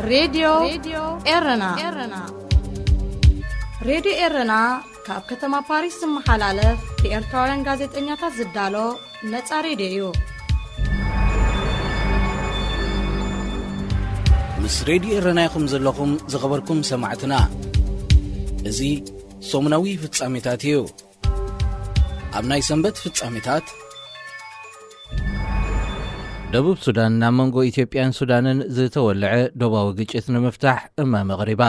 ሬድዮ ኤረና። ሬድዮ ኤረና ካብ ከተማ ፓሪስ ዝመሓላለፍ ብኤርትራውያን ጋዜጠኛታት ዝዳሎ ነጻ ሬድዮ እዩ። ምስ ሬድዮ ኤረና ኢኹም ዘለኹም ዝኸበርኩም ሰማዕትና። እዚ ሰሙናዊ ፍጻሜታት እዩ። ኣብ ናይ ሰንበት ፍጻሜታት፣ ደቡብ ሱዳን ናብ መንጎ ኢትዮጵያን ሱዳንን ዝተወልዐ ዶባዊ ግጭት ንምፍታሕ እማመ ኣቕሪባ።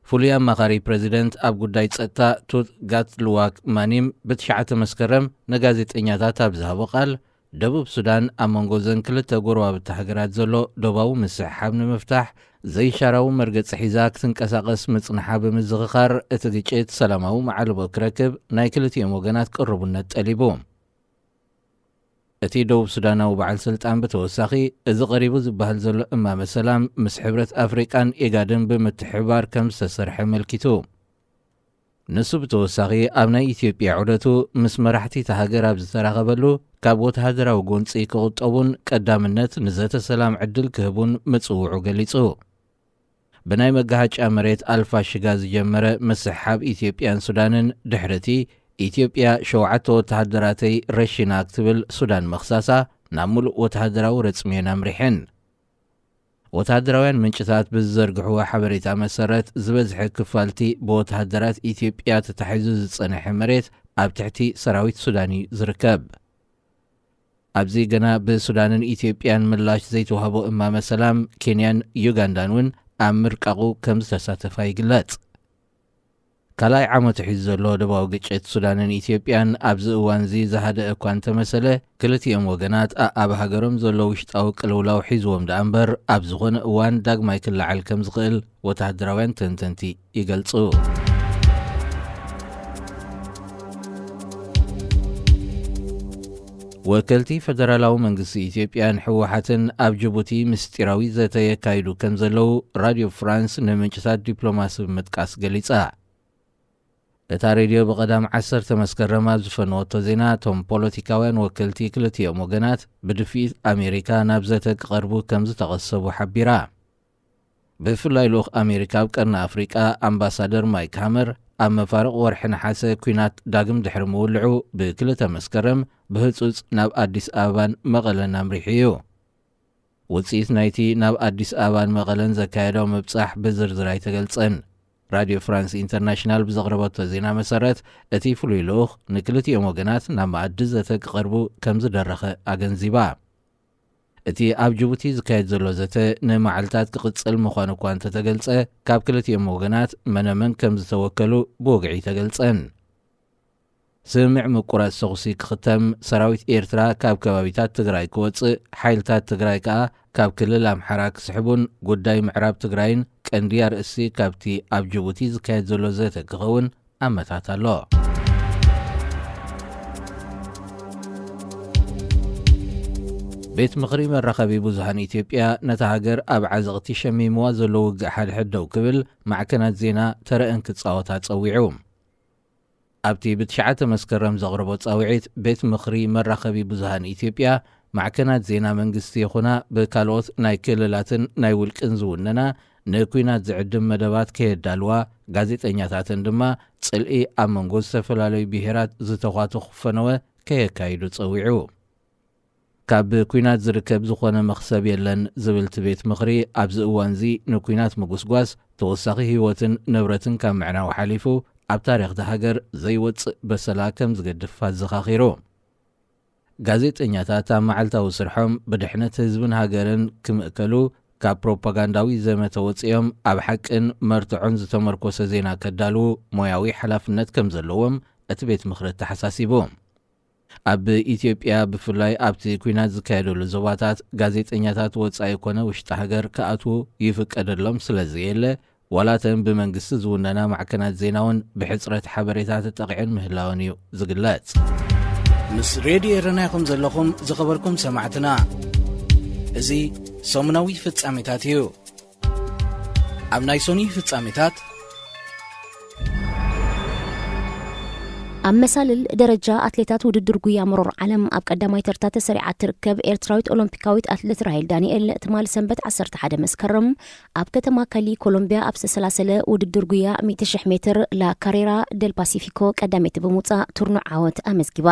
ፍሉይ ኣማኻሪ ፕረዚደንት ኣብ ጉዳይ ጸጥታ ቱት ጋትሉዋክ ማኒም ብትሽዓተ መስከረም ንጋዜጠኛታት ኣብ ዝሃቦ ቃል፣ ደቡብ ሱዳን ኣብ መንጎ ዘን ክልተ ጎረባብቲ ሃገራት ዘሎ ዶባዊ ምስሕሓብ ንምፍታሕ ዘይሻራዊ መርገጺ ሒዛ ክትንቀሳቐስ ምጽንሓ ብምዝኽኻር፣ እቲ ግጭት ሰላማዊ መዓልቦ ክረክብ ናይ ክልቲኦም ወገናት ቅርቡነት ጠሊቡ። እቲ ደቡብ ሱዳናዊ በዓል ስልጣን ብተወሳኺ፣ እዚ ቀሪቡ ዝበሃል ዘሎ እማመ ሰላም ምስ ሕብረት ኣፍሪቃን ኢጋድን ብምትሕብባር ከም ዝተሰርሐ ኣመልኪቱ። ንሱ ብተወሳኺ ኣብ ናይ ኢትዮጵያ ዑደቱ ምስ መራሕቲ እታ ሃገር ኣብ ዝተራኸበሉ፣ ካብ ወተሃደራዊ ጎንጺ ክቑጠቡን ቀዳምነት ንዘተ ሰላም ዕድል ክህቡን ምጽውዑ ገሊጹ። ብናይ መጋሃጫ መሬት ኣልፋሽጋ ዝጀመረ ምስሕሓብ ኢትዮጵያን ሱዳንን፣ ድሕሪ እቲ ኢትዮጵያ ሸውዓተ ወተሃደራተይ ረሺና ክትብል ሱዳን ምኽሳሳ፣ ናብ ምሉእ ወተሃደራዊ ረጽሚየን ኣምሪሐን። ወተሃደራውያን ምንጭታት ብዝዘርግሕዎ ሓበሬታ መሰረት፣ ዝበዝሐ ክፋልቲ ብወተሃደራት ኢትዮጵያ ተታሒዙ ዝጸንሐ መሬት ኣብ ትሕቲ ሰራዊት ሱዳን እዩ ዝርከብ። ኣብዚ ገና ብሱዳንን ኢትዮጵያን ምላሽ ዘይተዋህቦ እማመ ሰላም፣ ኬንያን ዩጋንዳን እውን ኣብ ምርቃቑ ከም ዝተሳተፋ ይግለጽ። ካልኣይ ዓመቱ ሒዙ ዘሎ ደባዊ ግጭት ሱዳንን ኢትዮጵያን ኣብዚ እዋንዚ ዝሃደአ እኳ እንተመሰለ፣ ክልቲኦም ወገናት ኣኣብ ሃገሮም ዘሎ ውሽጣዊ ቅልውላው ሒዝዎም ደኣ እምበር፣ ኣብ ዝኾነ እዋን ዳግማይ ክለዓል ከም ዝኽእል ወተሃደራውያን ተንተንቲ ይገልጹ። ወከልቲ ፈደራላዊ መንግስቲ ኢትዮጵያን ህወሓትን ኣብ ጅቡቲ ምስጢራዊ ዘተ የካይዱ ከም ዘለዉ ራድዮ ፍራንስ ንምንጭታት ዲፕሎማሲ ብምጥቃስ ገሊጻ። እታ ሬድዮ ብቐዳም ዓሰርተ መስከረም ኣብ ዝፈነወቶ ዜና፣ እቶም ፖለቲካውያን ወከልቲ ክልቲኦም ወገናት ብድፍኢት ኣሜሪካ ናብ ዘተ ክቐርቡ ከም ዝተቐሰቡ ሓቢራ። ብፍላይ ልኡኽ ኣሜሪካ ኣብ ቀርኒ ኣፍሪቃ ኣምባሳደር ማይክ ሃመር፣ ኣብ መፋርቕ ወርሒ ነሓሰ ኲናት ዳግም ድሕሪ ምውልዑ፣ ብክልተ መስከረም ብህጹጽ ናብ ኣዲስ ኣበባን መቐለን ኣምሪሑ እዩ። ውጽኢት ናይቲ ናብ ኣዲስ ኣበባን መቐለን ዘካየዶ ምብጻሕ ብዝርዝር ኣይተገልጸን። ራድዮ ፍራንስ ኢንተርናሽናል ብዘቕረበቶ ዜና መሰረት፣ እቲ ፍሉይ ልኡኽ ንክልቲኦም ወገናት ናብ መኣዲ ዘተ ክቐርቡ ከም ዝደረኸ ኣገንዚባ። እቲ ኣብ ጅቡቲ ዝካየድ ዘሎ ዘተ ንመዓልታት ክቕጽል ምዃኑ እኳ እንተተገልጸ፣ ካብ ክልቲኦም ወገናት መነመን ከም ዝተወከሉ ብወግዒ ኣይተገልጸን። ስምምዕ ምቁራጽ ተኹሲ ክኽተም፣ ሰራዊት ኤርትራ ካብ ከባቢታት ትግራይ ክወጽእ፣ ሓይልታት ትግራይ ከኣ ካብ ክልል ኣምሓራ ክስሕቡን ጉዳይ ምዕራብ ትግራይን ቀንዲ ኣርእስቲ ካብቲ ኣብ ጅቡቲ ዝካየድ ዘሎ ዘተ ክኸውን ኣመታት ኣሎ። ቤት ምኽሪ መራኸቢ ብዙሃን ኢትዮጵያ ነታ ሃገር ኣብ ዓዘቕቲ ሸሚምዋ ዘሎ ውግእ ሓድሕድ ደው ክብል፣ ማዕከናት ዜና ተረአን ክጻወታ ጸዊዑ። ኣብቲ ብትሽዓተ መስከረም ዘቕረቦ ጻውዒት፣ ቤት ምኽሪ መራኸቢ ብዙሃን ኢትዮጵያ፣ ማዕከናት ዜና መንግስቲ ይኹና ብካልኦት ናይ ክልላትን ናይ ውልቅን ዝውነና ንኲናት ዝዕድም መደባት ከየዳልዋ፣ ጋዜጠኛታተን ድማ ጽልኢ ኣብ መንጎ ዝተፈላለዩ ብሄራት ዝተዃትኹ ፈነወ ከየካይዱ ጸዊዑ። ካብ ኲናት ዝርከብ ዝኾነ መኽሰብ የለን ዝብል እቲ ቤት ምኽሪ፣ ኣብዚ እዋንዚ ንኲናት ምጉስጓስ ተወሳኺ ህይወትን ንብረትን ካብ ምዕናው ሓሊፉ፣ ኣብ ታሪኽ እታ ሃገር ዘይወጽእ በሰላ ከም ዝገድፍ ኣዘኻኺሩ። ጋዜጠኛታት ኣብ መዓልታዊ ስርሖም ብድሕነት ህዝብን ሃገርን ክምእከሉ፣ ካብ ፕሮፓጋንዳዊ ዘመተ ወጺኦም ኣብ ሓቅን መርትዖን ዝተመርኮሰ ዜና ከዳልዉ ሞያዊ ሓላፍነት ከም ዘለዎም እቲ ቤት ምኽሪ ኣተሓሳሲቡ። ኣብ ኢትዮጵያ፣ ብፍላይ ኣብቲ ኲናት ዝካየደሉ ዞባታት፣ ጋዜጠኛታት ወጻኢ ኮነ ውሽጢ ሃገር ክኣትዉ ይፍቀደሎም ስለ ዘየለ፣ ዋላ እተን ብመንግስቲ ዝውነና ማዕከናት ዜና እውን ብሕጽረት ሓበሬታ ተጠቒዐን ምህላወን እዩ ዝግለጽ። ምስ ሬድዮ ኤረና ኢኹም ዘለኹም ዝኸበርኩም ሰማዕትና። እዚ ሰሙናዊ ፍጻሜታት እዩ። ኣብ ናይ ሶኒ ፍጻሜታት፣ ኣብ መሳልል ደረጃ ኣትሌታት ውድድር ጉያ መሮር ዓለም ኣብ ቀዳማይ ተርታ ተሰሪዓ እትርከብ ኤርትራዊት ኦሎምፒካዊት ኣትሌት ራሄል ዳንኤል ትማሊ ሰንበት ዓሰርተ ሓደ መስከረም ኣብ ከተማ ካሊ ኮሎምቢያ ኣብ ዝተሰላሰለ ውድድር ጉያ ሚእቲ ሽሕ ሜትር ላ ካሬራ ደል ፓሲፊኮ ቀዳመይቲ ብምውጻእ ትርኑዕ ዓወት ኣመዝጊባ።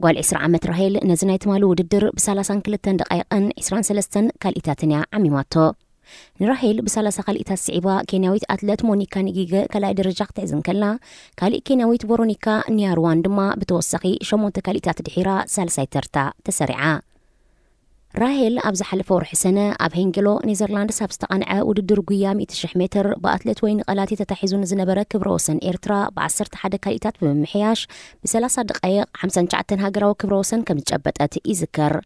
ጓል ዕስራ ዓመት ራሄል ነዚ ናይ ትማሊ ውድድር ብ ሰላሳን ክልተን ደቃይቕን ዕስራን ሰለስተን ካልኢታትን እያ ዓሚማቶ። ንራሄል ብሰላሳ ካልኢታት ስዒባ ኬንያዊት ኣትለት ሞኒካ ኒጊገ ካልኣይ ደረጃ ክትሕዝ እንከላ፣ ካሊእ ኬንያዊት ቨሮኒካ ኒያርዋን ድማ ብተወሳኺ ሸሞንተ ካልኢታት ድሒራ ሳልሳይ ተርታ ተሰሪዓ። ራሄል ኣብ ዝሓለፈ ወርሒ ሰነ ኣብ ሄንጌሎ ኔዘርላንድስ ኣብ ዝተቓንዐ ውድድር ጉያ ሚእቲ ሽሕ ሜትር ብኣትሌት ወይኒ ቀላቲ ተታሒዙ ንዝነበረ ክብረ ወሰን ኤርትራ ብ ዓሰርተ ሓደ ካልኢታት ብምምሕያሽ ብ ሰላሳ ደቃይቕ ሓምሳን ትሽዓተን ሃገራዊ ክብረ ወሰን ከም ዝጨበጠት ይዝከር።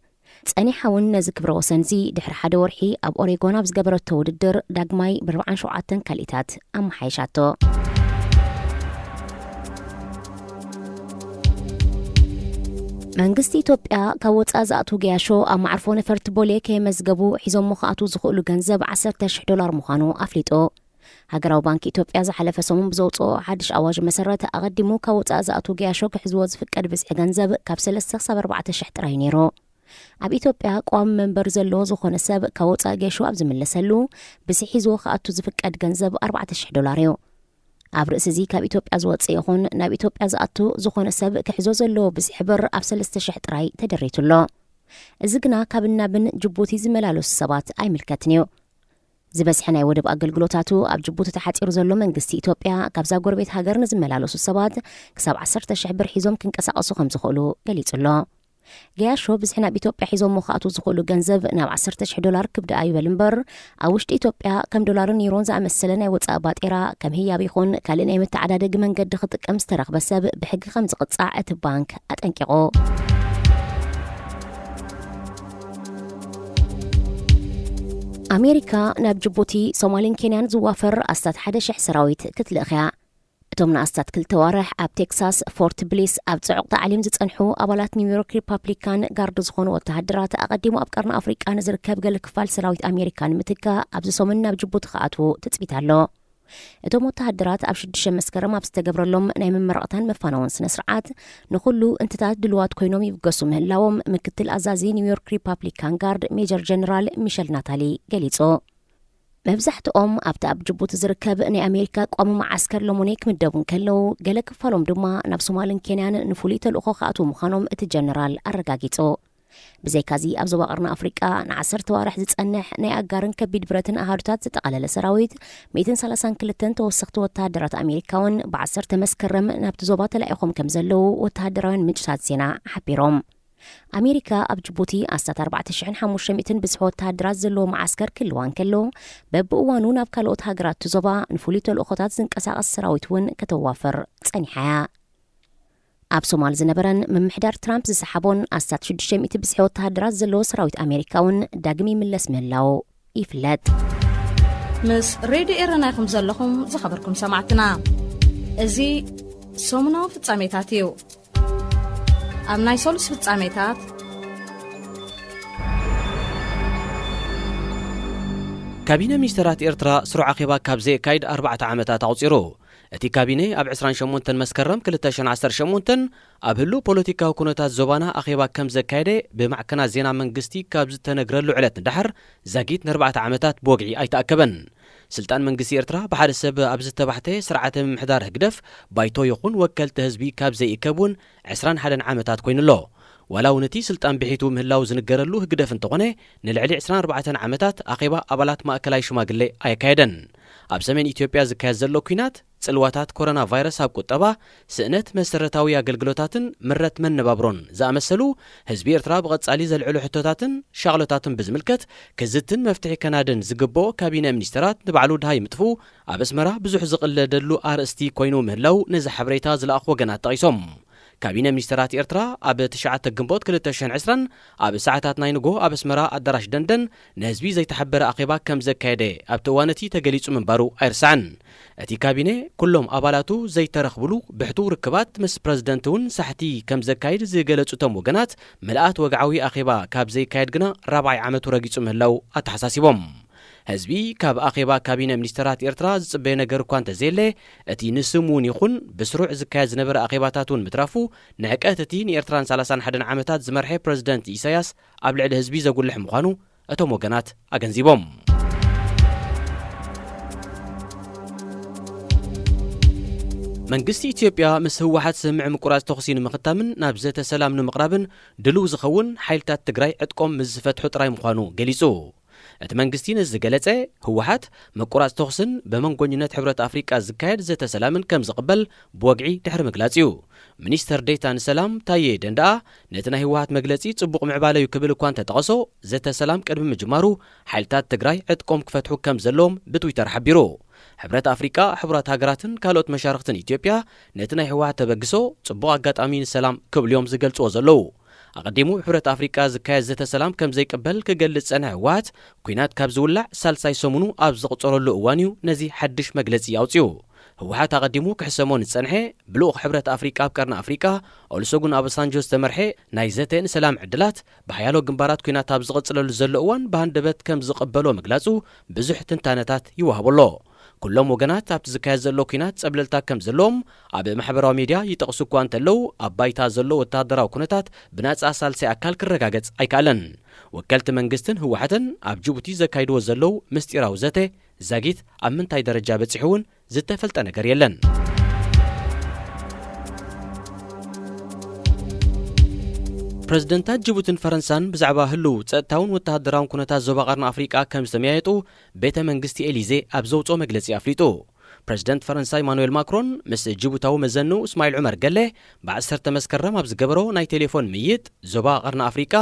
ጸኒሓ እውን ነዚ ክብረ ወሰንዚ ድሕሪ ሓደ ወርሒ ኣብ ኦሬጎን ኣብ ዝገበረቶ ውድድር ዳግማይ ብ ኣርባዓን ሸውዓተን ካልኢታት ኣመሓይሻቶ። መንግስቲ ኢትዮጵያ ካብ ወጻኢ ዝኣትዉ ገያሾ ኣብ መዓርፎ ነፈርቲ ቦሌ ከየመዝገቡ ሒዞሞ ክኣትዉ ዝኽእሉ ገንዘብ ዓሰርተ ሽሕ ዶላር ምዃኑ ኣፍሊጡ። ሃገራዊ ባንክ ኢትዮጵያ ዝሓለፈ ሰሙን ብዘውጽኦ ሓድሽ ኣዋጅ መሰረት፣ ኣቐዲሙ ካብ ወጻኢ ዝኣትዉ ገያሾ ክሕዝዎ ዝፍቀድ ብዝሒ ገንዘብ ካብ ሰለስተ ክሳብ ኣርባዕተ ሽሕ ጥራይ ነይሩ። ኣብ ኢትዮጵያ ቀዋሚ መንበሪ ዘለዎ ዝኾነ ሰብ ካብ ወጻኢ ገያሾ ኣብ ዝምለሰሉ፣ ብዝሒ ሒዝዎ ክኣቱ ዝፍቀድ ገንዘብ ኣርባዕተ ሽሕ ዶላር እዩ። ኣብ ርእሲ እዚ ካብ ኢትዮጵያ ዝወጽእ ይኹን ናብ ኢትዮጵያ ዝኣቱ ዝኾነ ሰብ ክሕዞ ዘለዎ ብዝሒ ብር ኣብ ሰለስተ ሽሕ ጥራይ ተደሪቱ ኣሎ። እዚ ግና ካብን ናብን ጅቡቲ ዝመላለሱ ሰባት ኣይምልከትን እዩ። ዝበዝሐ ናይ ወደብ ኣገልግሎታቱ ኣብ ጅቡቲ ተሓጺሩ ዘሎ መንግስቲ ኢትዮጵያ፣ ካብዛ ጎረቤት ሃገር ንዝመላለሱ ሰባት ክሳብ ዓሰርተ ሽሕ ብር ሒዞም ክንቀሳቐሱ ከም ዝኽእሉ ገሊጹ ኣሎ። ገያሾ ብዝሒ ናብ ኢትዮጵያ ሒዞሞ ክኣትዉ ዝኽእሉ ገንዘብ ናብ ዓሰርተ ሽሕ ዶላር ክብድኣ ይበል እምበር፣ ኣብ ውሽጢ ኢትዮጵያ ከም ዶላርን ዩሮን ዝኣመሰለ ናይ ወጻኢ ባጤራ ከም ህያብ ይኹን ካልእ ናይ መተዓዳደጊ መንገዲ ክጥቀም ዝተረኽበ ሰብ ብሕጊ ከም ዝቕጻዕ እቲ ባንክ ኣጠንቂቑ። ኣሜሪካ ናብ ጅቡቲ፣ ሶማልን ኬንያን ዝዋፈር ኣስታት ሓደ ሽሕ ሰራዊት ክትልእኽ እያ። እቶም ንኣስታት ክልተ ዋርሕ ኣብ ቴክሳስ ፎርት ብሊስ ኣብ ጽዑቕ ታዕሊም ዝጸንሑ ኣባላት ኒውዮርክ ሪፓብሊካን ጋርድ ዝኾኑ ወተሃደራት፣ ኣቐዲሙ ኣብ ቀርኒ ኣፍሪቃ ንዝርከብ ገለ ክፋል ሰራዊት ኣሜሪካ ንምትካእ ኣብዚ ሰሙን ናብ ጅቡቲ ክኣትዉ ትጽቢት ኣሎ። እቶም ወተሃደራት ኣብ ሽዱሽተ መስከረም ኣብ ዝተገብረሎም ናይ መመረቕታን መፋነውን ስነ ስርዓት ንኹሉ እንትታት ድልዋት ኮይኖም ይብገሱ ምህላዎም ምክትል ኣዛዚ ኒውዮርክ ሪፓብሊካን ጋርድ ሜጀር ጀነራል ሚሸል ናታሊ ገሊጹ። መብዛሕትኦም ኣብቲ ኣብ ጅቡቲ ዝርከብ ናይ ኣሜሪካ ቋሚ መዓስከር ሎሞኔ ክምደቡ እንከለዉ፣ ገለ ክፋሎም ድማ ናብ ሶማልን ኬንያን ንፍሉይ ተልእኾ ክኣትዉ ምዃኖም እቲ ጀነራል ኣረጋጊጹ። ብዘይካዚ ኣብ ዞባ ቀርኒ ኣፍሪቃ ንዓሰርተ ዋርሕ ዝጸንሕ ናይ ኣጋርን ከቢድ ብረትን ኣሃዱታት ዘጠቓለለ ሰራዊት፣ ሚእትን ሰላሳን ክልተን ተወሰኽቲ ወተሃደራት ኣሜሪካ እውን ብ ዓሰርተ መስከረም ናብቲ ዞባ ተላኢኾም ከም ዘለዉ ወተሃደራውያን ምንጭታት ዜና ሓቢሮም። ኣሜሪካ ኣብ ጅቡቲ ኣስታት ኣርባዕተ ሽሕን ሓሙሽተ ሚእትን ብዝሒ ወተሃደራት ዘለዎ መዓስከር ክህልዋ እንከሎ፣ በብእዋኑ ናብ ካልኦት ሃገራት እቲ ዞባ ንፍሉይ ተልእኾታት ዝንቀሳቐስ ሰራዊት እውን ከተዋፍር ጸኒሓ እያ። ኣብ ሶማል ዝነበረን ምምሕዳር ትራምፕ ዝሰሓቦን ኣስታት ሽዱሽተ ሚእቲ ብዝሒ ወተሃደራት ዘለዎ ሰራዊት ኣሜሪካ እውን ዳግም ይምለስ ምህላዉ ይፍለጥ። ምስ ሬድዮ ኤረና ኢኹም ዘለኹም ዝኸበርኩም ሰማዕትና። እዚ ሰሙናዊ ፍጻሜታት እዩ። ኣብ ናይ ሰሉስ ፍጻሜታት፣ ካቢነ ሚኒስተራት ኤርትራ ስሩዕ ኣኼባ ካብ ዘየካይድ ኣርባዕተ ዓመታት ኣቑጺሩ። እቲ ካቢነ ኣብ ዕስራን ሸሞንተን መስከረም ክልተ ሽሕን ዓሰርተ ሸሞንተን ኣብ ህሉው ፖለቲካዊ ኩነታት ዞባና ኣኼባ ከም ዘካየደ ብማዕከናት ዜና መንግስቲ ካብ ዝተነግረሉ ዕለት ንደሓር ዛጊት ንኣርባዕተ ዓመታት ብወግዒ ኣይተኣከበን። ስልጣን መንግስቲ ኤርትራ ብሓደ ሰብ ኣብ ዝተባሕተ ስርዓተ ምምሕዳር ህግደፍ ባይቶ ይኹን ወከልቲ ህዝቢ ካብ ዘይእከብ እውን ዕስራን ሓደን ዓመታት ኮይኑ ኣሎ። ዋላ እውን እቲ ስልጣን ብሒቱ ምህላው ዝንገረሉ ህግደፍ እንተኾነ፣ ንልዕሊ ዕስራን ኣርባዕተን ዓመታት ኣኼባ ኣባላት ማእከላይ ሽማግሌ ኣየካየደን። ኣብ ሰሜን ኢትዮጵያ ዝካየድ ዘሎ ኲናት፣ ጽልዋታት ኮሮና ቫይረስ ኣብ ቁጠባ፣ ስእነት መሰረታዊ ኣገልግሎታትን ምረት መነባብሮን ዝኣመሰሉ ህዝቢ ኤርትራ ብቐጻሊ ዘልዕሉ ሕቶታትን ሻቕሎታትን ብዝምልከት ክዝትን መፍትሒ ከናድን ዝግብኦ ካቢነ ሚኒስተራት ንባዕሉ ድሃይ ምጥፍኡ ኣብ ኣስመራ ብዙሕ ዝቕለደሉ ኣርእስቲ ኮይኑ ምህላው ነዚ ሓበሬታ ዝለኣኹ ወገናት ጠቒሶም። ካቢነ ሚኒስተራት ኤርትራ ኣብ ትሽዓተ ግንቦት ክልተ ሽሕን ዕስራን ኣብ ሰዓታት ናይ ንግሆ ኣብ ኣስመራ ኣዳራሽ ደንደን ንህዝቢ ዘይተሓበረ ኣኼባ ከም ዘካየደ ኣብቲ እዋን እቲ ተገሊጹ ምንባሩ ኣይርሳዕን። እቲ ካቢነ ኩሎም ኣባላቱ ዘይተረኽብሉ ብሕቱው ርክባት ምስ ፕረዚደንት እውን ሳሕቲ ከም ዘካይድ ዝገለጹ እቶም ወገናት፣ ምልኣት ወግዓዊ ኣኼባ ካብ ዘይካየድ ግና ራብዓይ ዓመቱ ረጊጹ ምህላው ኣተሓሳሲቦም። ህዝቢ ካብ ኣኼባ ካቢነ ሚኒስተራት ኤርትራ ዝጽበዮ ነገር እኳ እንተዘየለ፣ እቲ ንስም እውን ይኹን ብስሩዕ ዝካየድ ዝነበረ ኣኼባታት እውን ምትራፉ፣ ንዕቀት እቲ ንኤርትራን ሰላሳን ሓደን ዓመታት ዝመርሐ ፕረዚደንት ኢሳያስ ኣብ ልዕሊ ህዝቢ ዘጉልሕ ምዃኑ እቶም ወገናት ኣገንዚቦም። መንግስቲ ኢትዮጵያ ምስ ህወሓት ስምምዕ ምቁራጽ ተኹሲ ንምኽታምን ናብ ዘተ ሰላም ንምቕራብን ድሉው ዝኸውን ሓይልታት ትግራይ ዕጥቆም ምስ ዝፈትሑ ጥራይ ምዃኑ ገሊጹ። እቲ መንግስቲ ነዚ ዝገለጸ፣ ህወሓት ምቁራጽ ተኹስን ብመንጎኝነት ሕብረት ኣፍሪቃ ዝካየድ ዘተ ሰላምን ከም ዝቕበል ብወግዒ ድሕሪ ምግላጽ እዩ። ሚኒስተር ዴታ ንሰላም ታዬ ደንደኣ ነቲ ናይ ህወሓት መግለጺ ጽቡቕ ምዕባለ እዩ ክብል እኳ እንተጠቐሶ፣ ዘተ ሰላም ቅድሚ ምጅማሩ ሓይልታት ትግራይ ዕጥቆም ክፈትሑ ከም ዘለዎም ብትዊተር ሓቢሩ። ሕብረት ኣፍሪቃ፣ ሕቡራት ሃገራትን ካልኦት መሻርኽትን ኢትዮጵያ ነቲ ናይ ህወሓት ተበግሶ ጽቡቕ ኣጋጣሚ ንሰላም ክብሉ እዮም ዝገልጽዎ ዘለዉ። ኣቐዲሙ ሕብረት ኣፍሪቃ ዝካየድ ዘተ ሰላም ከም ዘይቅበል ክገልጽ ዝጸንሐ ህወሓት፣ ኲናት ካብ ዝውላዕ ሳልሳይ ሰሙኑ ኣብ ዘቑጸረሉ እዋን እዩ ነዚ ሓድሽ መግለጺ ኣውጺኡ። ህወሓት ኣቐዲሙ ክሕሰሞ ንዝጸንሐ ብልኡኽ ሕብረት ኣፍሪቃ ኣብ ቀርኒ ኣፍሪቃ ኦሉሰጉን ኣባሳንጆ ዝተመርሐ ናይ ዘተ ንሰላም ዕድላት ብሓያሎ ግንባራት ኲናት ኣብ ዝቕጽለሉ ዘሎ እዋን ብሃንደበት ከም ዝቕበሎ ምግላጹ ብዙሕ ትንታነታት ይወሃቦ ኣሎ። ኩሎም ወገናት ኣብቲ ዝካየድ ዘሎ ኲናት ጸብለልታ ከም ዘለዎም ኣብ ማሕበራዊ ሚድያ ይጠቕሱ እኳ እንተለዉ፣ ኣብ ባይታ ዘሎ ወተሃደራዊ ኩነታት ብናጻ ሳልሳይ ኣካል ክረጋገጽ ኣይከኣለን። ወከልቲ መንግስትን ህወሓትን ኣብ ጅቡቲ ዘካይድዎ ዘለዉ ምስጢራዊ ዘተ ዛጊት ኣብ ምንታይ ደረጃ በጺሑ እውን ዝተፈልጠ ነገር የለን። ፕረዚደንታት ጅቡትን ፈረንሳን ብዛዕባ ህልው ጸጥታውን ወተሃደራውን ኩነታት ዞባ ቀርኒ ኣፍሪቃ ከም ዝተመያየጡ ቤተ መንግስቲ ኤሊዜ ኣብ ዘውጽኦ መግለጺ ኣፍሊጡ። ፕረዚደንት ፈረንሳ ኢማኑኤል ማክሮን ምስ ጅቡታዊ መዘንኡ እስማዒል ዑመር ገሌ ብ ዓሰርተ መስከረም ኣብ ዝገበሮ ናይ ቴሌፎን ምይይጥ፣ ዞባ ቀርኒ ኣፍሪቃ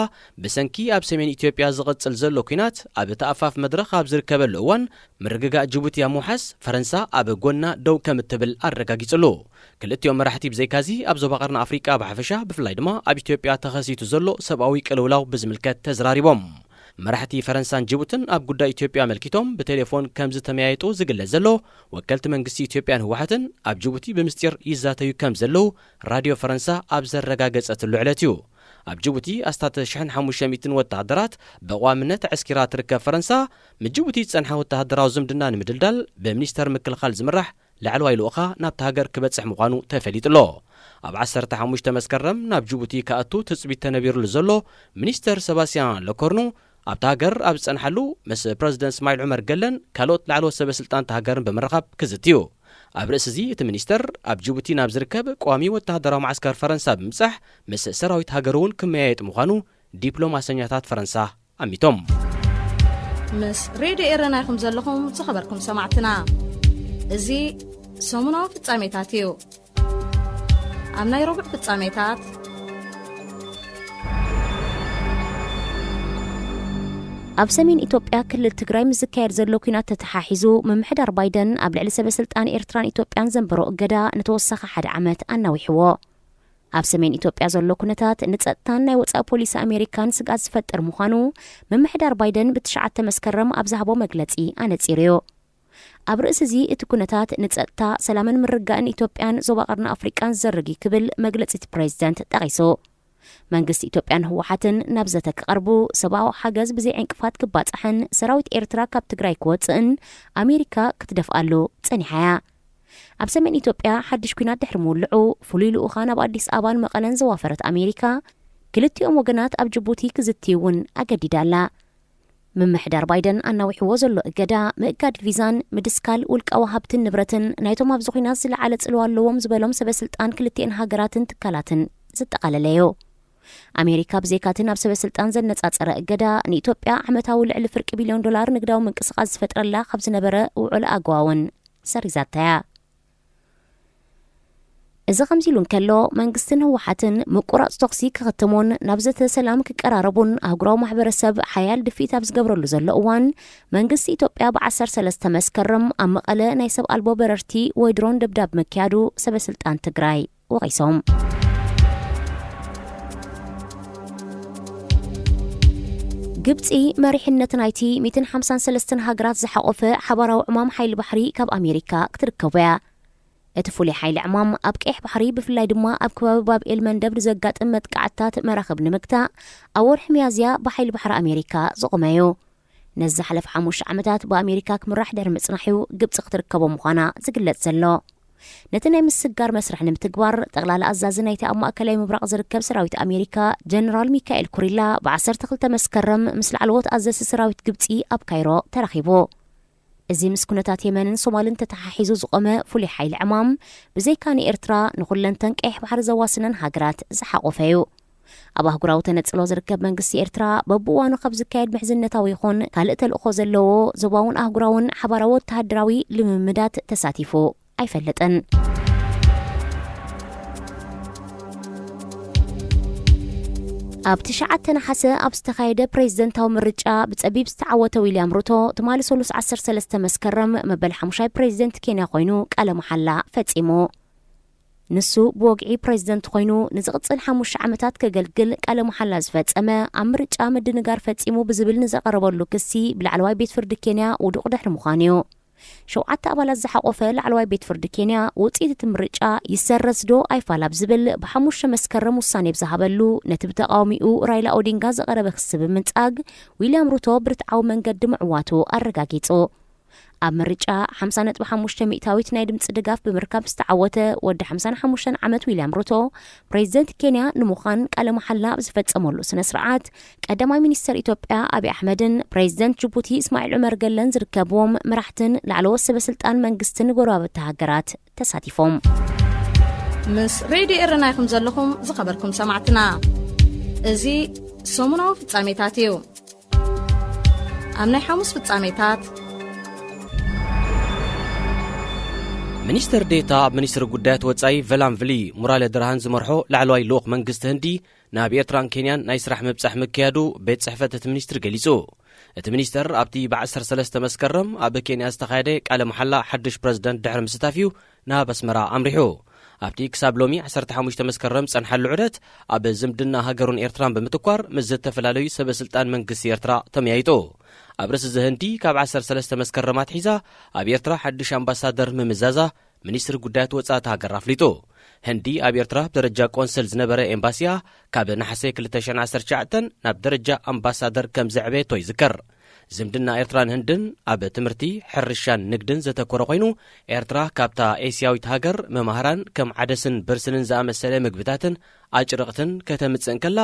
ብሰንኪ ኣብ ሰሜን ኢትዮጵያ ዝቕጽል ዘሎ ኲናት ኣብ እቲ ኣፋፍ መድረኽ ኣብ ዝርከበሉ እዋን፣ ምርግጋእ ጅቡቲ ኣብ ምውሓስ ፈረንሳ ኣብ ጎና ደው ከም እትብል ኣረጋጊጹ ኣሎ። ክልቲኦም መራሕቲ ብዘይካዚ ኣብ ዞባ ቀርኒ ኣፍሪቃ ብሓፈሻ ብፍላይ ድማ ኣብ ኢትዮጵያ ተኸሲቱ ዘሎ ሰብኣዊ ቅልውላው ብዝምልከት ተዘራሪቦም። መራሕቲ ፈረንሳን ጅቡትን ኣብ ጉዳይ ኢትዮጵያ ኣመልኪቶም ብቴሌፎን ከም ዝተመያየጡ ዝግለጽ ዘሎ፣ ወከልቲ መንግስቲ ኢትዮጵያን ህወሓትን ኣብ ጅቡቲ ብምስጢር ይዛተዩ ከም ዘለዉ ራድዮ ፈረንሳ ኣብ ዘረጋገጸትሉ ዕለት እዩ። ኣብ ጅቡቲ ኣስታት ሽሕን ሓሙሽተ ሚእትን ወተሃደራት ብቐዋምነት ኣዕስኪራ ትርከብ ፈረንሳ፣ ምስ ጅቡቲ ዝጸንሓ ወተሃደራዊ ዝምድና ንምድልዳል ብሚኒስተር ምክልኻል ዝምራሕ ላዕለዋይ ልኡኻ ናብታ ሃገር ክበጽሕ ምዃኑ ተፈሊጡ ኣሎ። ኣብ ዓሰርተ ሓሙሽተ መስከረም ናብ ጅቡቲ ክኣቱ ትጽቢት ተነቢሩሉ ዘሎ ሚኒስተር ሰባስያን ለኮርኑ፣ ኣብታ ሃገር ኣብ ዝጸንሓሉ ምስ ፕረዚደንት እስማዒል ዑመር ገለን ካልኦት ላዕለዎት ሰበ ስልጣን እታ ሃገርን ብምርኻብ ክዝቲ እዩ። ኣብ ርእሲ እዚ እቲ ሚኒስተር ኣብ ጅቡቲ ናብ ዝርከብ ቀዋሚ ወተሃደራዊ መዓስከር ፈረንሳ ብምብጻሕ ምስ ሰራዊት ሃገሩ እውን ክመያየጥ ምዃኑ ዲፕሎማሰኛታት ፈረንሳ ኣሚቶም። ምስ ሬድዮ ኤረና ኢኹም ዘለኹም ዝኸበርኩም ሰማዕትና። እዚ ሰሙናዊ ፍጻሜታት እዩ። ኣብ ናይ ረቡዕ ፍጻሜታት፣ ኣብ ሰሜን ኢትዮጵያ ክልል ትግራይ ምስ ዝካየድ ዘሎ ኲናት ተተሓሒዙ፣ ምምሕዳር ባይደን ኣብ ልዕሊ ሰበ ስልጣን ኤርትራን ኢትዮጵያን ዘንበሮ እገዳ ንተወሳኺ ሓደ ዓመት ኣናዊሕዎ። ኣብ ሰሜን ኢትዮጵያ ዘሎ ኩነታት ንጸጥታን ናይ ወጻኢ ፖሊሲ ኣሜሪካን ስግኣት ዝፈጥር ምዃኑ ምምሕዳር ባይደን ብትሽዓተ መስከረም ኣብ ዝሃቦ መግለጺ ኣነጺሩ'ዩ። ኣብ ርእሲ እዚ፣ እቲ ኩነታት ንጸጥታ፣ ሰላምን ምርግጋእን ኢትዮጵያን ዞባ ቀርኒ ኣፍሪቃን ዝዘርግ እዩ ክብል መግለጺ እቲ ፕሬዚደንት ጠቒሱ። መንግስቲ ኢትዮጵያን ህወሓትን ናብ ዘተ ክቐርቡ፣ ሰብኣዊ ሓገዝ ብዘይ ዕንቅፋት ክባጻሕን ሰራዊት ኤርትራ ካብ ትግራይ ክወጽእን ኣሜሪካ ክትደፍኣሉ ጸኒሓ እያ። ኣብ ሰሜን ኢትዮጵያ ሓድሽ ኲናት ድሕሪ ምውልዑ፣ ፍሉይ ልኡኻ ናብ ኣዲስ ኣበባን መቐለን ዘዋፈረት ኣሜሪካ፣ ክልቲኦም ወገናት ኣብ ጅቡቲ ክዝትዩ እውን ኣገዲዳ ኣላ። ምምሕዳር ባይደን ኣናዊሕዎ ዘሎ እገዳ፣ ምእጋድ ቪዛን ምድስካል ውልቃዊ ሃብትን ንብረትን ናይቶም ኣብዚ ኲናት ዝለዓለ ጽልዋ ኣለዎም ዝበሎም ሰበ ስልጣን ክልቲኤን ሃገራትን ትካላትን ዘጠቓለለ እዩ። ኣሜሪካ ብዘይካቲ ናብ ሰበ ስልጣን ዘነጻጸረ እገዳ፣ ንኢትዮጵያ ዓመታዊ ልዕሊ ፍርቂ ቢልዮን ዶላር ንግዳዊ ምንቅስቓስ ዝፈጥረላ ካብ ዝነበረ ውዑል ኣጎዋ እውን ሰሪዛታ እያ። እዚ ከምዚ ኢሉ እንከሎ፣ መንግስትን ህወሓትን ምቁራጽ ተኹሲ ክኽትሙን ናብ ዘተ ሰላም ክቀራረቡን ኣህጉራዊ ማሕበረሰብ ሓያል ድፍኢት ኣብ ዝገብረሉ ዘሎ እዋን፣ መንግስቲ ኢትዮጵያ ብ ዓሰርተ ሰለስተ መስከረም ኣብ መቐለ ናይ ሰብ ኣልቦ በረርቲ ወይ ድሮን ደብዳብ ምክያዱ ሰበ ስልጣን ትግራይ ወቒሶም። ግብጺ መሪሕነት ናይቲ ሚእትን ሓምሳን ሰለስተን ሃገራት ዝሓቖፈ ሓባራዊ ዕማም ሓይሊ ባሕሪ ካብ ኣሜሪካ ክትርከቦ እያ። እቲ ፍሉይ ሓይሊ ዕማም ኣብ ቀይሕ ባሕሪ፣ ብፍላይ ድማ ኣብ ከባቢ ባብ ኤል መንደብ ንዘጋጥም መጥቃዕትታት መራኽብ ንምግታእ፣ ኣብ ወርሒ ሚያዝያ ብሓይሊ ባሕሪ ኣሜሪካ ዝቖመ እዩ። ነዚ ዝሓለፈ ሓሙሽተ ዓመታት ብኣሜሪካ ክምራሕ ድሕሪ ምጽናሕ እዩ ግብጺ ክትርከቦ ምዃና ዝግለጽ ዘሎ። ነቲ ናይ ምስግጋር መስርሕ ንምትግባር፣ ጠቕላላ ኣዛዚ ናይቲ ኣብ ማእከላይ ምብራቕ ዝርከብ ሰራዊት ኣሜሪካ፣ ጀነራል ሚካኤል ኩሪላ፣ ብ ዓሰርተ ክልተ መስከረም ምስ ላዕለዎት ኣዘዝቲ ሰራዊት ግብጺ ኣብ ካይሮ ተራኺቡ። እዚ ምስ ኩነታት የመንን ሶማልን ተተሓሒዙ ዝቖመ ፍሉይ ሓይሊ ዕማም፣ ብዘይካ ንኤርትራ፣ ንኹለንተን ቀይሕ ባሕሪ ዘዋስነን ሃገራት ዝሓቖፈ እዩ። ኣብ ኣህጉራዊ ተነጽሎ ዝርከብ መንግስቲ ኤርትራ፣ በብእዋኑ ካብ ዝካየድ ምሕዝነታዊ ይኹን ካልእ ተልእኾ ዘለዎ ዞባውን ኣህጉራውን ሓባራዊ ወተሃደራዊ ልምምዳት ተሳቲፉ ኣይፈልጥን። ኣብ ትሽዓተ ነሓሰ ኣብ ዝተኻየደ ፕሬዝደንታዊ ምርጫ ብጸቢብ ዝተዓወተ ዊልያም ሩቶ፣ ትማሊ ሰሉስ ዓሰርተ ሰለስተ መስከረም መበል ሓሙሻይ ፕሬዝደንት ኬንያ ኮይኑ ቃለ መሓላ ፈጺሙ። ንሱ ብወግዒ ፕሬዝደንት ኮይኑ ንዝቕጽል ሓሙሽተ ዓመታት ከገልግል ቃለ መሓላ ዝፈጸመ፣ ኣብ ምርጫ ምድንጋር ፈጺሙ ብዝብል ንዘቐረበሉ ክሲ ብላዕለዋይ ቤት ፍርዲ ኬንያ ውዱቕ ድሕሪ ምዃኑ እዩ። ሸውዓተ ኣባላት ዝሓቖፈ ላዕለዋይ ቤት ፍርዲ ኬንያ፣ ውጽኢት እቲ ምርጫ ይሰረዝ ዶ ኣይፋል ኣብ ዝብል ብሓሙሽተ መስከረም ውሳኔ ብዝሃበሉ፣ ነቲ ብተቓዋሚኡ ራይላ ኦዲንጋ ዝቐረበ ክሲ ብምንጻግ፣ ዊልያም ሩቶ ብርትዓዊ መንገዲ ምዕዋቱ ኣረጋጊጹ። ኣብ ምርጫ ሓምሳ ነጥቢ ሓሙሽተ ሚእታዊት ናይ ድምጺ ድጋፍ ብምርካብ ዝተዓወተ ወዲ ሓምሳን ሓሙሽተን ዓመት ዊልያም ሩቶ፣ ፕሬዝደንት ኬንያ ንምዃን ቃለ መሓላ ኣብ ዝፈጸመሉ ስነ ስርዓት፣ ቀዳማይ ሚኒስተር ኢትዮጵያ ኣብይ ኣሕመድን ፕሬዝደንት ጅቡቲ እስማዒል ዑመር ገለን ዝርከብዎም መራሕትን ላዕለዎት ሰበ ስልጣን መንግስትን ጎረባብቲ ሃገራት ተሳቲፎም። ምስ ሬድዮ ኤረና ኢኹም ዘለኹም ዝኸበርኩም ሰማዕትና። እዚ ሰሙናዊ ፍጻሜታት እዩ። ኣብ ናይ ሓሙስ ፍጻሜታት፣ ሚኒስተር ዴታ ኣብ ሚኒስትሪ ጉዳያት ወጻኢ ቨላም ቭሊ፣ ሙራለ ድርሃን ዝመርሖ ላዕለዋይ ልኡኽ መንግስቲ ህንዲ ናብ ኤርትራን ኬንያን ናይ ስራሕ ምብጻሕ ምክያዱ ቤት ጽሕፈት እቲ ሚኒስትሪ ገሊጹ። እቲ ሚኒስተር ኣብቲ ብ ዓሰርተ ሰለስተ መስከረም ኣብ ኬንያ ዝተኻየደ ቃለ መሓላ ሓድሽ ፕረዚደንት ድሕሪ ምስታፍ እዩ ናብ ኣስመራ ኣምሪሑ። ኣብቲ ክሳብ ሎሚ ዓሰርተ ሓሙሽተ መስከረም ዝጸንሓሉ ዑደት፣ ኣብ ዝምድና ሃገሩን ኤርትራን ብምትኳር ምስ ዝተፈላለዩ ሰበ ስልጣን መንግስቲ ኤርትራ ተመያይጡ። ኣብ ርእሲ እዚ ህንዲ ካብ ዓሰርተ ሰለስተ መስከረም ኣትሒዛ ኣብ ኤርትራ ሓድሽ ኣምባሳደር ምምዛዛ ሚኒስትሪ ጉዳያት ወጻኢ እታ ሃገር ኣፍሊጡ። ህንዲ ኣብ ኤርትራ ብደረጃ ቆንስል ዝነበረ ኤምባሲኣ ካብ ነሓሰ ክልተ ሽሕን ዓሰርተ ትሽዓተን ናብ ደረጃ ኣምባሳደር ከም ዘዕበየቶ ይዝከር። ዝምድና ኤርትራን ህንድን ኣብ ትምህርቲ፣ ሕርሻን ንግድን ዘተኮረ ኮይኑ፣ ኤርትራ ካብታ ኤስያዊት ሃገር መማህራን ከም ዓደስን ብርስንን ዝኣመሰለ ምግብታትን ኣጭርቕትን ከተምጽእ እንከላ፣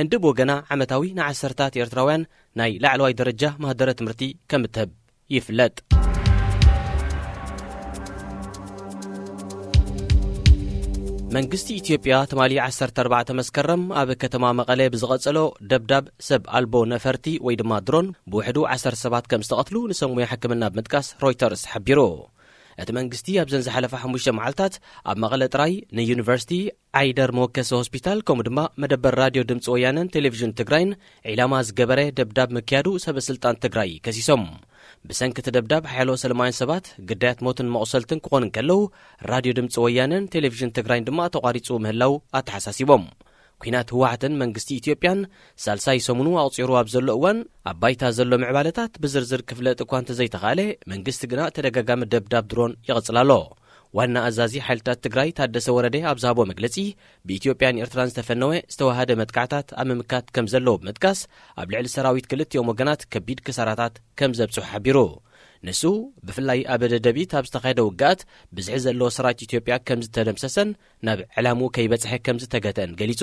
ህንዲ ብወገና ዓመታዊ ንዓሰርታት ኤርትራውያን ናይ ላዕለዋይ ደረጃ ማህደረ ትምህርቲ ከም እትህብ ይፍለጥ። መንግስቲ ኢትዮጵያ ትማሊ ዓሰርተ ኣርባዕተ መስከረም ኣብ ከተማ መቐለ ብዝቐጸሎ ደብዳብ ሰብ ኣልቦ ነፈርቲ ወይ ድማ ድሮን ብውሕዱ ዓሰርተ ሰባት ከም ዝተቐትሉ ንሰብ ሞያ ሕክምና ብምጥቃስ ሮይተርስ ሓቢሩ። እቲ መንግስቲ ኣብዘን ዝሓለፋ ሓሙሽተ መዓልታት ኣብ መቐለ ጥራይ ንዩኒቨርሲቲ ዓይደር መወከሲ ሆስፒታል ከምኡ ድማ መደበር ራድዮ ድምፂ ወያነን ቴሌቪዥን ትግራይን ዒላማ ዝገበረ ደብዳብ ምክያዱ ሰበ ስልጣን ትግራይ ከሲሶም። ብሰንኪ እቲ ደብዳብ ሓያሎ ሰለማውያን ሰባት ግዳያት ሞትን መቑሰልትን ክኾኑ እንከለዉ፣ ራድዮ ድምፂ ወያነን ቴሌቪዥን ትግራይን ድማ ተቋሪፁ ምህላው ኣተሓሳሲቦም። ኲናት ህወሓትን መንግስቲ ኢትዮጵያን ሳልሳይ ሰሙኑ ኣቑፂሩ ኣብ ዘሎ እዋን፣ ኣብ ባይታ ዘሎ ምዕባለታት ብዝርዝር ክፍለጥ እኳ እንተዘይተኻእለ፣ መንግስቲ ግና ተደጋጋሚ ደብዳብ ድሮን ይቕጽል ኣሎ። ዋና ኣዛዚ ሓይልታት ትግራይ ታደሰ ወረደ ኣብ ዝሃቦ መግለጺ፣ ብኢትዮጵያን ኤርትራን ዝተፈነወ ዝተዋሃደ መጥቃዕታት ኣብ ምምካት ከም ዘለዎ ብምጥቃስ፣ ኣብ ልዕሊ ሰራዊት ክልቲኦም ወገናት ከቢድ ክሳራታት ከም ዘብጽሑ ሓቢሩ። ንሱ፣ ብፍላይ ኣብ ደደቢት ኣብ ዝተኻየደ ውግኣት፣ ብዝሒ ዘለዎ ሰራዊት ኢትዮጵያ ከም ዝተደምሰሰን ናብ ዕላምኡ ከይበጽሐ ከም ዝተገተአን ገሊጹ።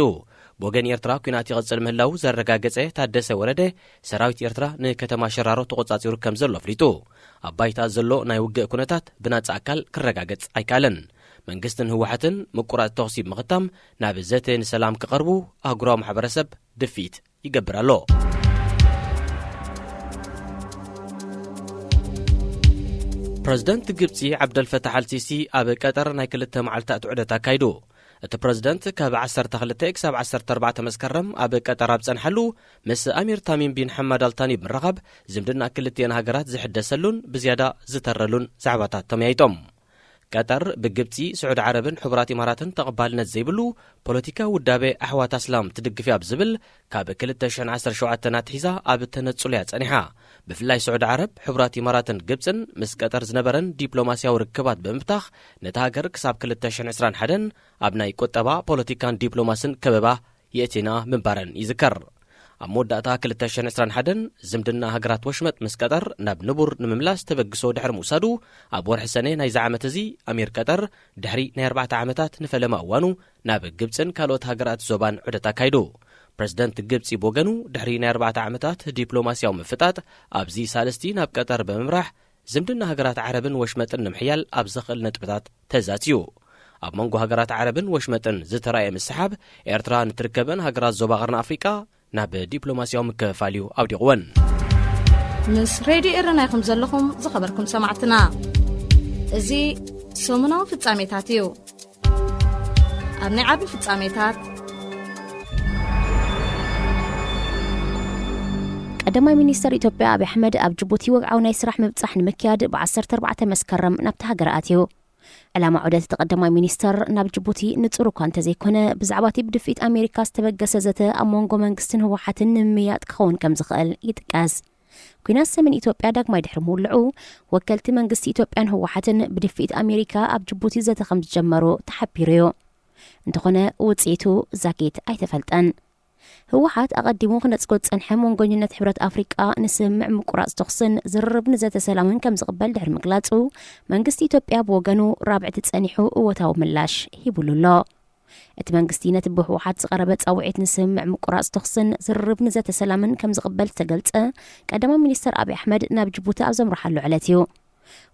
ብወገን ኤርትራ፣ ኲናት ይቕጽል ምህላዉ ዘረጋገጸ ታደሰ ወረደ፣ ሰራዊት ኤርትራ ንከተማ ሸራሮ ተቖጻጺሩ ከም ዘሎ ኣፍሊጡ። ኣብ ባይታ ዘሎ ናይ ውግእ ኩነታት ብናጻ ኣካል ክረጋገጽ ኣይከኣለን። መንግስትን ህወሓትን ምቁራጽ ተኹሲ ብምኽታም ናብ ዘተ ንሰላም ክቐርቡ ኣህጉራዊ ማሕበረሰብ ድፍኢት ይገብር ኣሎ። ፕረዚደንት ግብጺ ዓብደልፈታሕ ኣልሲሲ ኣብ ቀጠር ናይ ክልተ መዓልታት ዑደት ኣካይዱ። እቲ ፕረዚደንት ካብ ዓሰርተ ክልተ ክሳብ ዓሰርተ ኣርባዕተ መስከረም ኣብ ቀጠር ኣብ ጸንሓሉ፣ ምስ ኣሚር ታሚም ቢን ሓማድ ኣልታኒ ብምርኻብ ዝምድና ክልቲአን ሃገራት ዝሕደሰሉን ብዝያዳ ዝተረሉን ዛዕባታት ተመያይጦም። ቀጠር ብግብጺ፣ ስዑዲ ዓረብን ሕቡራት ኢማራትን ተቐባልነት ዘይብሉ ፖለቲካዊ ውዳበ ኣሕዋት ኣስላም ትድግፍ እያ ብዝብል ካብ ክልተ ሽሕን ዓሰርተ ሸውዓተን ኣትሒዛ ኣብ ተነጽሎ እያ ጸኒሓ። ብፍላይ ስዑዲ ዓረብ፣ ሕቡራት ኢማራትን ግብጽን ምስ ቀጠር ዝነበረን ዲፕሎማስያዊ ርክባት ብምብታኽ ነታ ሃገር ክሳብ ክልተ ሽሕን ዕስራን ሓደን ኣብ ናይ ቁጠባ፣ ፖለቲካን ዲፕሎማስን ከበባ የእቲና ምንባረን ይዝከር። ኣብ መወዳእታ ክልተ ሽሕን ዕስራን ሓደን ዝምድና ሃገራት ወሽመጥ ምስ ቀጠር ናብ ንቡር ንምምላስ ተበግሶ ድሕሪ ምውሳዱ፣ ኣብ ወርሒ ሰነ ናይዚ ዓመት እዚ ኣሚር ቀጠር ድሕሪ ናይ ኣርባዕተ ዓመታት ንፈለማ እዋኑ ናብ ግብጽን ካልኦት ሃገራት ዞባን ዑደት ኣካይዱ። ፕረዚደንት ግብጺ ብወገኑ፣ ድሕሪ ናይ ኣርባዕተ ዓመታት ዲፕሎማስያዊ ምፍጣጥ፣ ኣብዚ ሳልስቲ ናብ ቀጠር ብምምራሕ ዝምድና ሃገራት ዓረብን ወሽመጥን ንምሕያል ኣብ ዘኽእል ነጥብታት ተዛትዩ። ኣብ መንጎ ሃገራት ዓረብን ወሽመጥን ዝተራእየ ምስሓብ፣ ኤርትራ ንትርከበን ሃገራት ዞባ ቀርኒ ኣፍሪቃ ናብ ዲፕሎማስያዊ ምክፍፋል እዩ ኣውዲቕወን። ምስ ሬድዮ ኤረና ኢኹም ዘለኹም ዝኸበርኩም ሰማዕትና። እዚ ሰሙናዊ ፍጻሜታት እዩ። ኣብ ናይ ዓቢ ፍጻሜታት፣ ቀዳማይ ሚኒስተር ኢትዮጵያ ኣብይ ኣሕመድ ኣብ ጅቡቲ ወግዓዊ ናይ ስራሕ ምብጻሕ ንምክያድ ብ ዓሰርተ ኣርባዕተ መስከረም ናብቲ ሃገር ኣትዩ። ዕላማ ዑደት እቲ ቀዳማይ ሚኒስተር ናብ ጅቡቲ ንጹር እኳ እንተዘይኮነ፣ ብዛዕባ እቲ ብድፍኢት ኣሜሪካ ዝተበገሰ ዘተ ኣብ መንጎ መንግስትን ህወሓትን ንምምያጥ ክኸውን ከም ዝኽእል ይጥቀስ። ኲናት ሰሜን ኢትዮጵያ ዳግማይ ድሕሪ ምውልዑ፣ ወከልቲ መንግስቲ ኢትዮጵያን ህወሓትን ብድፍኢት ኣሜሪካ ኣብ ጅቡቲ ዘተ ከም ዝጀመሩ ተሓቢሩ እዩ። እንተኾነ፣ ውጽኢቱ ዛጊት ኣይተፈልጠን። ህወሓት ኣቐዲሙ ክነጽጎ ዝጸንሐ መንጎኝነት ሕብረት ኣፍሪቃ ንስምምዕ ምቁራጽ ተኹስን ዝርርብ ንዘተ ሰላምን ከም ዝቕበል ድሕሪ ምግላጹ፣ መንግስቲ ኢትዮጵያ ብወገኑ ራብዕቲ ጸኒሑ እወታዊ ምላሽ ሂቡሉ ኣሎ። እቲ መንግስቲ ነቲ ብህወሓት ዝቐረበ ጻውዒት ንስምምዕ ምቁራጽ ተኹስን ዝርርብ ንዘተ ሰላምን ከም ዝቕበል ዝተገልጸ፣ ቀዳማይ ሚኒስተር ኣብይ ኣሕመድ ናብ ጅቡቲ ኣብ ዘምርሓሉ ዕለት እዩ።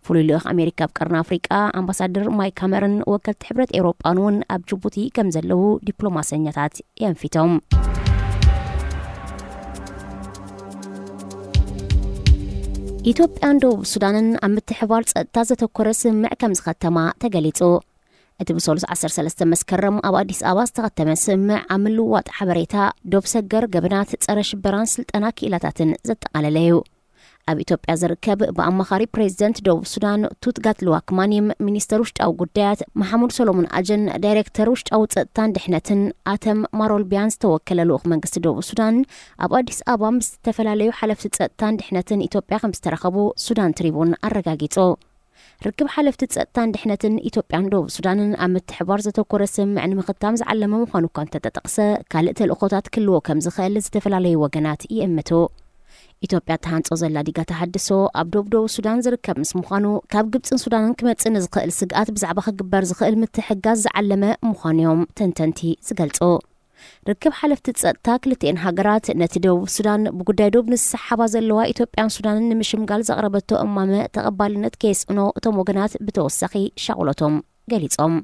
ፍሉይ ልኡኽ ኣሜሪካ ኣብ ቀርኒ ኣፍሪቃ ኣምባሳደር ማይክ ሃመርን ወከልቲ ሕብረት ኤውሮጳን እውን ኣብ ጅቡቲ ከም ዘለዉ ዲፕሎማሰኛታት የንፊቶም። ኢትዮጵያን ደቡብ ሱዳንን ኣብ ምትሕባር ጸጥታ ዘተኮረ ስምምዕ ከም ዝኸተማ ተገሊጹ። እቲ ብሰሉስ ዓሰርተ ሰለስተ መስከረም ኣብ ኣዲስ ኣበባ ዝተኸተመ ስምምዕ ኣብ ምልውዋጥ ሓበሬታ፣ ዶብ ሰገር ገበናት፣ ጸረ ሽበራን ስልጠና ክኢላታትን ዘጠቓለለ እዩ። ኣብ ኢትዮጵያ ዝርከብ ብኣማኻሪ ፕሬዚደንት ደቡብ ሱዳን ቱት ጋትሉዋክ ማኒም፣ ሚኒስተር ውሽጣዊ ጉዳያት መሓሙድ ሰሎሞን ኣጀን ዳይሬክተር ውሽጣዊ ጸጥታን ድሕነትን ኣተም ማሮልቢያን ዝተወከለ ልኡኽ መንግስቲ ደቡብ ሱዳን ኣብ ኣዲስ ኣበባ ምስ ዝተፈላለዩ ሓለፍቲ ጸጥታን ድሕነትን ኢትዮጵያ ከም ዝተራኸቡ ሱዳን ትሪቡን ኣረጋጊጹ። ርክብ ሓለፍቲ ጸጥታን ድሕነትን ኢትዮጵያን ደቡብ ሱዳንን ኣብ ምትሕባር ዘተኮረ ስምምዕ ንምኽታም ዝዓለመ ምዃኑ እኳ እንተተጠቕሰ፣ ካልእ ተልእኾታት ክህልዎ ከም ዝኽእል ዝተፈላለዩ ወገናት ይእምቱ። ኢትዮጵያ እትሃንጾ ዘላ ዲጋ ተሃድሶ ኣብ ዶብ ደቡብ ሱዳን ዝርከብ ምስ ምዃኑ፣ ካብ ግብጽን ሱዳንን ክመጽእ ንዝኽእል ስግኣት ብዛዕባ ክግበር ዝኽእል ምትሕግጋዝ ዝዓለመ ምዃኑ እዮም ተንተንቲ ዝገልጹ። ርክብ ሓለፍቲ ጸጥታ ክልቲኤን ሃገራት፣ ነቲ ደቡብ ሱዳን ብጉዳይ ዶብ ንዝሰሓባ ዘለዋ ኢትዮጵያን ሱዳንን ንምሽምጋል ዘቕረበቶ እማመ ተቐባልነት ከየስእኖ፣ እቶም ወገናት ብተወሳኺ ሻቕሎቶም ገሊጾም።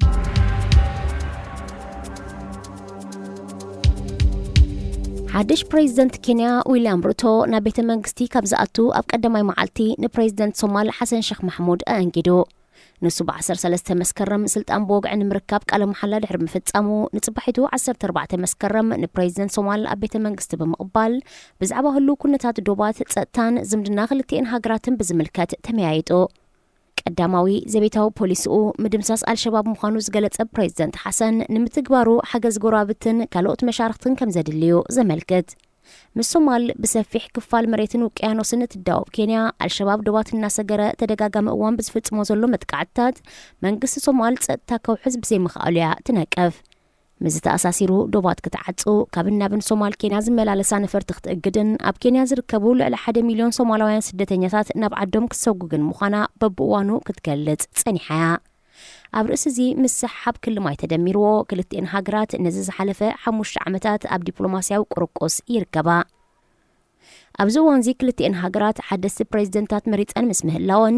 ሓድሽ ፕሬዚደንት ኬንያ ዊልያም ሩቶ ናብ ቤተ መንግስቲ ካብ ዝኣቱ ኣብ ቀዳማይ መዓልቲ፣ ንፕሬዚደንት ሶማል ሓሰን ሸኽ ማሕሙድ ኣኣንጊዱ። ንሱ ብ ዓሰርተ ሰለስተ መስከረም ስልጣን ብወግዒ ንምርካብ ቃለ መሓላ ድሕሪ ምፍጻሙ፣ ንጽባሒቱ ዓሰርተ ኣርባዕተ መስከረም ንፕሬዚደንት ሶማል ኣብ ቤተ መንግስቲ ብምቕባል፣ ብዛዕባ ህሉው ኩነታት ዶባት፣ ጸጥታን ዝምድና ክልቲኤን ሃገራትን ብዝምልከት ተመያይጡ። ቀዳማዊ ዘቤታዊ ፖሊሲኡ ምድምሳስ ኣልሸባብ ምዃኑ ዝገለጸ ፕሬዚደንት ሓሰን፣ ንምትግባሩ ሓገዝ ጎረባብትን ካልኦት መሻርኽትን ከም ዘድልዩ ዘመልክት። ምስ ሶማል ብሰፊሕ ክፋል መሬትን ውቅያኖስን እትዳወብ ኬንያ፣ ኣልሸባብ ዶባት እናሰገረ ተደጋጋሚ እዋን ብዝፍጽሞ ዘሎ መጥቃዕትታት፣ መንግስቲ ሶማል ጸጥታ ከውሕስ ብዘይምኽኣሉ እያ ትነቅፍ። ምስዚ ተኣሳሲሩ፣ ዶባት ክትዓጹ፣ ካብን ናብን ሶማል ኬንያ ዝመላለሳ ነፈርቲ ክትእግድን ኣብ ኬንያ ዝርከቡ ልዕሊ ሓደ ሚልዮን ሶማላውያን ስደተኛታት ናብ ዓዶም ክትሰጉግን ምዃና በብእዋኑ ክትገልጽ ጸኒሓ እያ። ኣብ ርእሲ እዚ ምስሕሓብ ክሊ ማይ ተደሚርዎ፣ ክልቲኤን ሃገራት ነዚ ዝሓለፈ ሓሙሽተ ዓመታት ኣብ ዲፕሎማስያዊ ቁርቁስ ይርከባ። ኣብዚ እዋንዚ ክልቲኤን ሃገራት ሓደስቲ ፕሬዚደንታት መሪጸን ምስ ምህላወን፣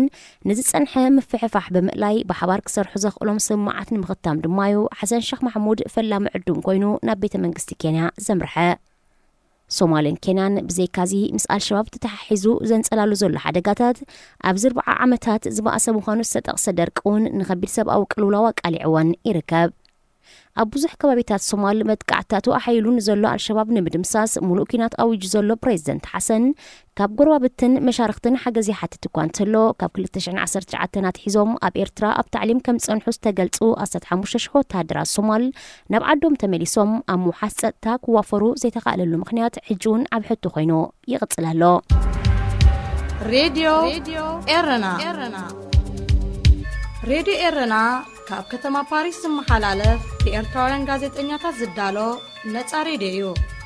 ንዝጸንሐ ምፍሕፋሕ ብምእላይ ብሓባር ክሰርሑ ዘኽእሎም ስምምዓት ንምኽታም ድማዩ ሓሰን ሸኽ ማሕሙድ ፈላሚ ዕዱም ኮይኑ ናብ ቤተ መንግስቲ ኬንያ ዘምርሐ። ሶማልን ኬንያን ብዘይካዚ ምስ ኣልሸባብ ተተሓሒዙ ዘንጸላሉ ዘሎ ሓደጋታት፣ ኣብዚ ኣርብዓ ዓመታት ዝበኣሰ ምዃኑ ዝተጠቕሰ ደርቂ እውን ንኸቢድ ሰብኣዊ ቅልውላው ኣቃሊዕወን ይርከብ። ኣብ ብዙሕ ከባቢታት ሶማል መጥቃዕትታቱ ኣሓይሉ ንዘሎ ኣልሸባብ ንምድምሳስ ሙሉእ ኲናት ኣዊጁ ዘሎ ፕሬዚደንት ሓሰን፣ ካብ ጎረባብትን መሻርኽትን ሓገዝ ይሓትት እኳ እንተሎ፣ ካብ ክልተ ሽሕን ዓሰርተ ትሽዓተን ኣትሒዞም ኣብ ኤርትራ ኣብ ታዕሊም ከም ዝጸንሑ ዝተገልጹ ኣስታት ሓሙሽተ ሽሕ ወተሃደራት ሶማል ናብ ዓዶም ተመሊሶም ኣብ ምውሓስ ጸጥታ ክዋፈሩ ዘይተኻእለሉ ምኽንያት ሕጂ እውን ዓቢ ሕቶ ኮይኑ ይቕጽል ኣሎ። ሬድዮ ኤረና። ሬድዮ ኤረና ካብ ከተማ ፓሪስ ዝመሓላለፍ ብኤርትራውያን ጋዜጠኛታት ዝዳሎ ነጻ ሬድዮ እዩ።